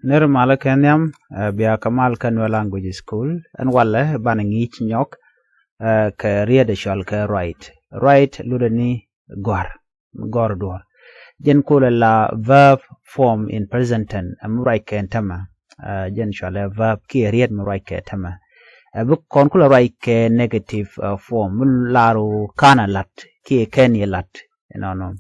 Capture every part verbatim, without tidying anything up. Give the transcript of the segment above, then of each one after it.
Nir malä kɛ nhiam, eh, bia kɛ mal kä Nuer Language School. Ɛn walɛ banɛ ŋi̱i̱c nyɔk, eh, kɛ riet ɛ cɔal kɛ right. Right lotdɛ ni gɔ̱a̱r, gɔ̱a̱r duɔ̱ɔ̱r. Jɛn kulɛ la verb form in present tense, ɛ mi ruac kɛ tämɛ. Eh, jɛn cɔalɛ verb kiɛ riet mi ruac kɛ tämɛ. Eh, bi kɔn kulɛ ruac kɛ negative, eh, form, mi lar ɣöö ka̱n a la̱t kiɛ kɛn yɛ la̱t. Ɛnɔnɔ.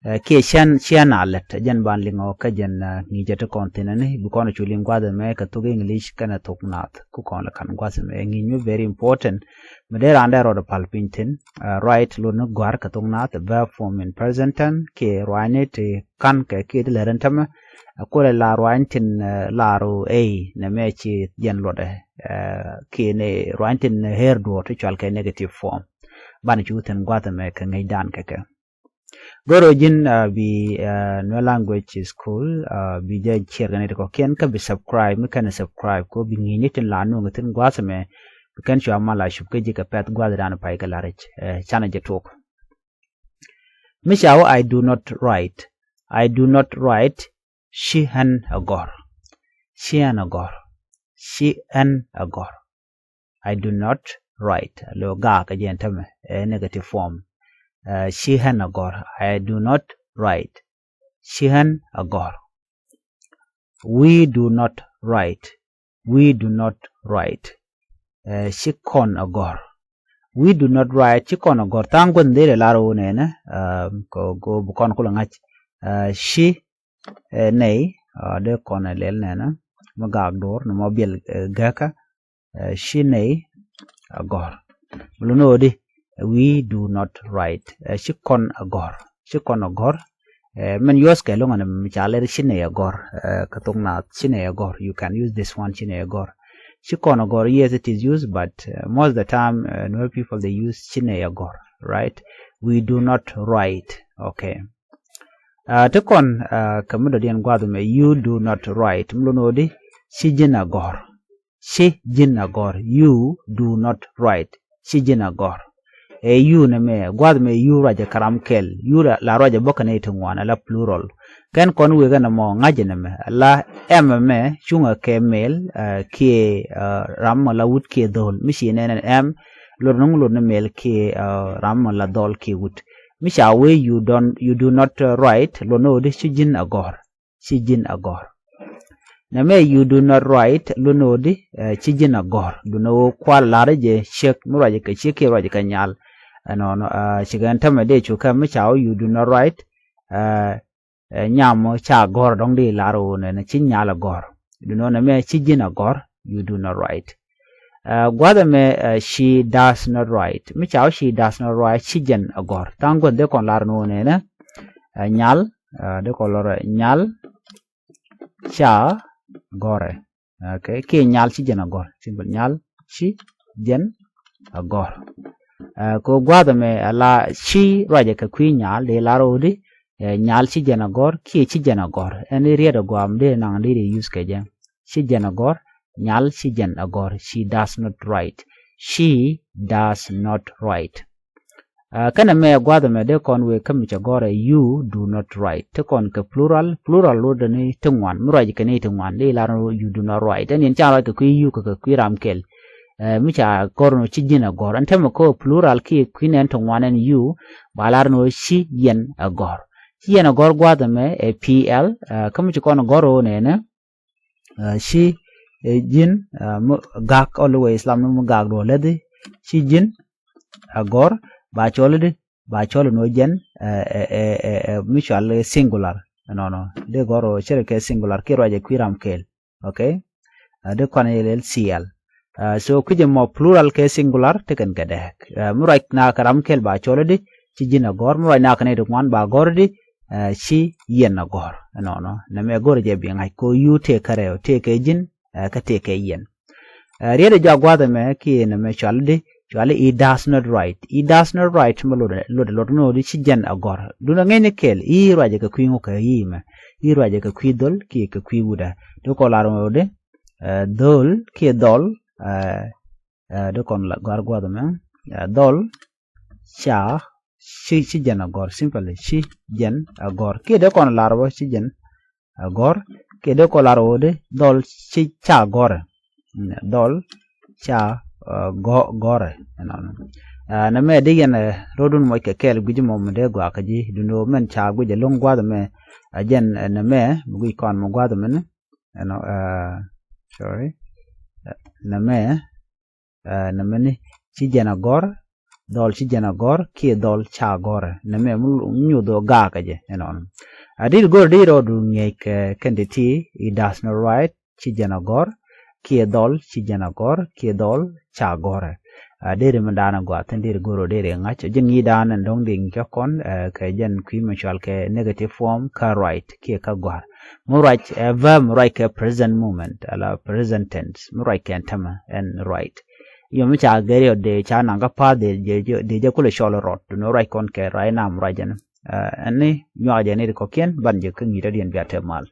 Eh, kiɛ ciɛn, ciɛn a lät, jɛn ban liŋɔ kä jɛn, eh, ŋi̱i̱cä ti kɔn thi̱n ɛni, bi kɔn cu liŋ gua̱th ɛmɛ kɛ thok English kɛnɛ thok Naath, ku kɔn lɛ ka̱n gua̱th ɛmɛ. Ŋi̱i̱c mi very important, mi dee raan dee rɔɔdɛ pal piny thi̱n, eh, right lot ni gɔ̱a̱r kɛ thok Naath, verb form in present tense, kiɛ ruaacni ti ka̱n kɛ kiɛ ti lät ɛn tämɛ, eh, kulɛ la ruaacni tin, eh, lar ɣöö ɛ nɛmɛ ci jɛn luɔtdɛ, eh, kiɛ ni ruaacni tin ɣer duɔ̱ɔ̱r ti cɔal kɛ negative form. Banɛ cu thi̱n gua̱th ɛmɛ kɛ ŋi̱i̱cdan kɛ kɛ. Go̱r ɣöö ji̱n, ah, bi, ah, Nuer Language School, ah, bi jɛ share kɛ nɛy ti kɔ̱kiɛn kä bi subscribe, mi kɛn subscribe kɛ ɣöö bi ŋi̱i̱cni tin la nööŋ thi̱n gua̱a̱th ɛmɛ bi kɛn cua mal a cup kä ji̱ kɛ pɛ̈th gua̱a̱th dan pay kɛ la̱r i̱c. Eh, canɛ jɛ tok. Mi ca wä I do not write. I do not write. Ci ɣän ɛ gɔ̱r. Ci ɣän ɛ gɔ̱r. Ci ɣän ɛ gɔ̱r. I do not write. Lo ga kɛ jɛn tämɛ, eh, negative form. Eh, ci ɣän ɛ gɔ̱r. I do not write. Ci ɣän ɛ gɔ̱r. We do not write. We do not write. Eh, ci kɔn ɛ gɔ̱r. We do not write. Ci kɔn ɛ gɔ̱r. Tha̱a̱ŋ guäth dee lar wun ɛnɛ, eh, kɔ, kɔ, bi kɔn kulɛ ŋa̱c. Eh, ci, eh, nɛy, eh, dee kɔn ɛ lɛl nɛnɛ. Mi gak duɔ̱ɔ̱r, ni mɔ biɛl, eh, gäkä. Eh, ci nɛy ɛ gɔ̱r. Mi luni ɣöö di, eh, we do not write. Eh, ci kɔn ɛ gɔ̱r. Ci kɔn ɛ gɔ̱r. Eh, min yuɔth kɛ loŋ ɛn mi ca ler ci nɛy ɛ gɔ̱r. Eh, kä thok Naath, ci nɛy ɛ gɔ̱r. You can use this one, ci nɛy ɛ gɔ̱r. Ci kɔn ɛ gɔ̱r, yes, it is used, but, uh, most of the time, uh, Nuer people, they use ci nɛy ɛ gɔ̱r, right? We do not write. Okay. Uh, ti kɔn, uh, kɛ mi dɔ̱diɛn gua̱a̱th ɛmɛ, you do not write. Mi luni ɣöö di, ci ji̱n ɛ gɔ̱r. Ci ji̱n ɛ gɔ̱r. You do not write. Ci ji̱n ɛ gɔ̱r. Ɛ you nɛmɛ, gua̱a̱th ɛmɛ you ruacɛ kɛ ram kɛl. You la, la ruacɛ bä kɛ nɛy ti ŋuan, ala plural. Kɛn kɔn wëë kɛn ɛmɔ ŋa̱cɛ nɛmɛ, ala M ɛmɛ cuŋɛ kɛ male, eh, kiɛ, eh, ram mɔ la wut kiɛ dhɔl. Mi ci nɛn ɛn M, lot ni ŋu lot ni male kiɛ, eh, ram mɔ la dhɔl kiɛ wut. Mi ca wee you don't, you do not, eh, write, lot ni ɣöö di ci ji̱n ɛ gɔ̱r. Ci ji̱n ɛ gɔ̱r. Nɛmɛ you do not write, lot ni ɣöö di, eh, ci ji̱n ɛ gɔ̱r. Lot ni ɣöö kual lar jɛ ciek, mi ruacɛ kɛ ciek kiɛ ruacɛ kɛ nyal. Ɛnɔnɔ, eh, cikɛ ɛn tämɛ dee cukɛ mi ca wee you do not write, eh, eh, nyam ca gɔ̱r dɔ̱ŋ di lar wun ɛn ci nyal ɛ gɔ̱r. Lot ni ɣöö nɛmɛ ci ji̱n ɛ gɔ̱r, you do not write. Eh, gua̱a̱th ɛmɛ, eh, she does not write. Mi ca wee she does not write, ci jɛn ɛ gɔ̱r. Tha̱a̱ŋ guäth dee kɔn lar ni wun ɛn, eh, nyal, eh, dee kɔn lar nyal ca gɔ̱rɛ. Okay, kiɛ nyal ci jɛn ɛ gɔ̱r. Simple. Nyal ci jɛn ɛ gɔ̱r. Eh, kɛ gua̱a̱th ɛmɛ, eh, la ci ruacɛ kɛ kui̱ nyal, dee lar ɣöö di, eh, nyal ci jɛn ɛ gɔ̱r, kiɛ ci jɛn ɛ gɔ̱r. Ɛn i̱ riet ɛ guam dee naŋ di dee use kɛ jɛ. Ci jɛn ɛ gɔ̱r, nyal ci jɛn ɛ gɔ̱r. She does not write. She does not write. Ah, kɛnɛ mɛ gua̱a̱th ɛmɛ dee kɔn wëë kä mi cɛ gɔ̱rɛ you do not write. Ti kɔn kɛ plural, plural lot dee ni ti ŋuan. Mi ruac kɛ ni ti ŋuan, di lar ni you do not write. Ɛn in ca ruac kɛ kui̱ you kɛ, kɛ kui̱ ram kɛl. Eh, mi ca gɔ̱r ni ci ji̱n ɛ gɔ̱r. Ɛn tämɛ kä plural kiɛ kui̱ nɛn ti ŋuan ɛn you, ba lar ni ci yɛn ɛ gɔ̱r. Ci yɛn ɛ gɔ̱r gua̱a̱th ɛmɛ ɛ P L, eh, kä mi ci kɔn gɔ̱r ɣöö nɛnɛ, eh, ci, eh, ji̱n, eh, mi gak always lam ni mi gak duɔ läthi, ci ji̱n ɛ gɔ̱r, ba cɔl di, ba cɔl ni wä jɛn, eh, eh, eh, eh, eh, mi cɔal singular. Ɛnɔnɔ. Di gɔ̱r ɣöö cɛ rɛ kɛ singular kiɛ ruacɛ kui̱ ram kɛl. Okay? Eh, di kɔn yɛ lɛl C L. Eh, so kui̱c ɛmɔ plural kɛ singular ti kɛn kɛ dɛɛk. Eh, mi ruac na kɛ ram kɛl ba cɔl di, ci ji̱n ɛ gɔ̱r. Mi ruac na kɛ ni ti ŋuan ba gɔ̱r di, eh, ci yɛn ɛ gɔ̱r. Ɛnɔnɔ. Nɛmɛ gɔ̱r jɛ bi ŋa̱c kɛ ɣöö you tëëkɛ rɛw, tëëkɛ ji̱n, eh, kä tëëkɛ yɛn. Eh, riet ɛ jɔak gua̱a̱th ɛmɛ kiɛ nɛmɛ cɔal di, cɔal i̱ he does not write. He does not write mɛ lot, lot, lot ni ɣöö di ci jɛn ɛ gɔ̱r. Duundɛ ŋäcni kɛl, i̱ ruacɛ kɛ kui̱ ŋu kɛ i̱ mɛ. I̱ ruacɛ kɛ kui̱ dhöl kiɛ kɛ kui̱ wut ɛ. Di kɔn lar ɣöö di, eh, dhöl kiɛ dhɔl, eh, eh, di kɔn la gɔ̱a̱r gua̱a̱th ɛmɛ, eh, dhɔl ca, ci, ci jɛn ɛ gɔ̱r, simply ci jɛn ɛ gɔ̱r. Kiɛ di kɔn lar bä ci jɛn ɛ gɔ̱r, Kiɛ dee kɔ lar ɣöö di dhɔl ci ca gɔrɛ. Dhɔl ca gɔrɛ ɛnɔnɔ. Nɛ mɛ di yɛn rɔdun mɔc kɛ kɛɛl guic mɔ mi dee gɔaa kä ji̱ dundɔ mɛn ca guic ɛlɔ̱ŋ gua̱th mɛ. A jɛn nɛ mɛ mi guic kɔn mɔ gua̱th mɛn ɛnɔ. Sorry. Nɛ mɛ nɛ mɛ ni ci jɛn a gɔr dhɔl ci jɛn a gɔr kiɛ dhɔl ca gɔrɛ nɛ mɛ mi nyuth ɔ gaak kä jɛ ɛnɔnɔ. A dit gor di rɔdu ŋiɛc kɛ kɛn di ti i das ni right ci jɛn a gɔr kiɛ dhɔl ci jɛn a gɔr kiɛ dhɔl ca gɔrɛ. A deri mi dan a gɔaa thin deri goro deri ŋa̱c a ji̱n ŋi̱ dan ɛn dɔ̱ŋ di ŋi̱ kɛ kɔn kɛ jɛn kui̱ mi cual kɛ negative form kä right kiɛ kä gɔr. Mi ruac ɛ verb mi ruac kɛ present moment ala present tense mi ruac kɛ ɛn tämɛ ɛn right. Yom mi ca gɛri ɔ dee ca naŋ kä pa̱a̱th dee jɛ kulɛ cɔl rɔt duni ruac kɔn kɛ right now mi ruac ɛn. Ɛn ni nyuak jɛ ni di kɔkiɛn ban jɛ kä ŋi̱i̱t a diɛn bia te mal.